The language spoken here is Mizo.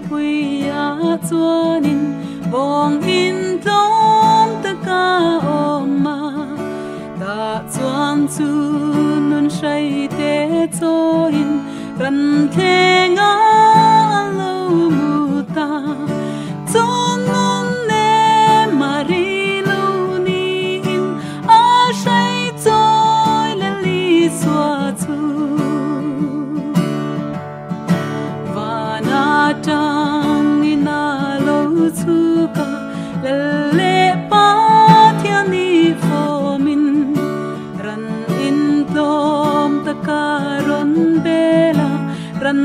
Puia chuanin bawng in tlawm taka awm a, tah chuan chu nun hraite chawiin ran thleng a lo mu ta. Chu nun nem a ri lo niin a hrai chawi lel Isua chu. Van atangin a lo chhuk a, lal leh Pathian i fawmin ran in tlawm taka rawn bel a, ran